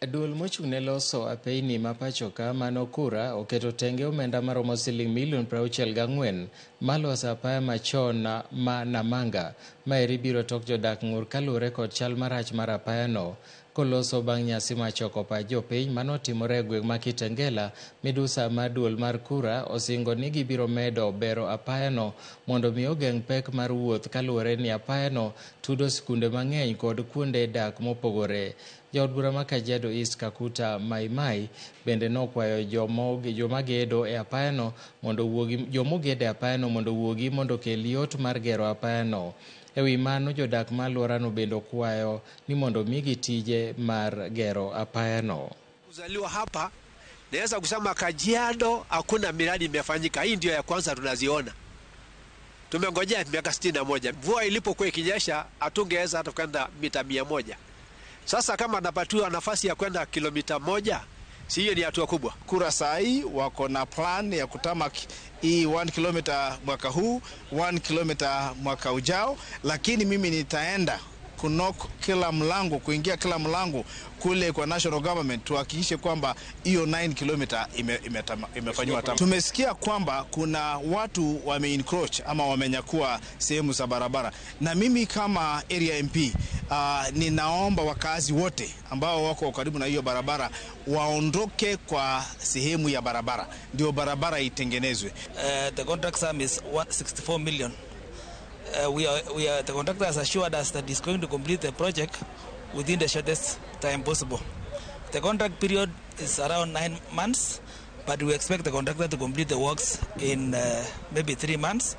Duol mochung' ne loso apeyni ma pachoka mano KURA oketo tenge omenda maromo siling milion 64 maloso apaya machon ma Namanga. Maeri biro tok jodak ng'ur kaluwore kod chal marach mar apayano. Koloso bang' nyasi mar choko pach jopiny manotimore e gweng' ma Kitengela, midusa mar duol mar KURA osingo ni gibiro medo bero apayano mondo mi ogeng' pek mar wuoth kaluwore ni apayano tudo skunde mang'eny kod kuonde dak mopogore. Jaod bura ma Kajiado East Kakuta Maimai bende nokwayo joma gedo e apayano mondo owuogi jomogedo e apayano mondo owuogi mondo okel yot mar gero apayano. E wi mano jodak ma alworano bende okwayo ni mondo omigi tije mar gero apayano. Kuzaliwa hapa naweza kusema Kajiado hakuna miradi imefanyika. Hii ndio ya kwanza tunaziona. Tumengojea miaka 61. Mvua ilipokuwa ikinyesha hatungeweza hata kwenda mita 100. Sasa kama napatiwa nafasi ya kwenda kilomita 1, si hiyo ni hatua kubwa? KURA sahi wako na plan ya kutarmac hii 1 kilomita mwaka huu, 1 kilomita mwaka ujao, lakini mimi nitaenda kunock kila mlango, kuingia kila mlango kule kwa national government tuhakikishe kwamba hiyo 9 kilomita imefanywa tarmac. Tumesikia kwamba kuna watu wame encroach ama wamenyakua sehemu za barabara, na mimi kama area MP ninaomba wakazi wote ambao wako karibu na hiyo barabara waondoke kwa sehemu ya barabara, ndio barabara itengenezwe. The contract sum is 164 million. The contractor has assured us that he's going to complete the project within the shortest time possible. The contract period is around 9 months, but we expect the contractor to complete the works in maybe 3 months.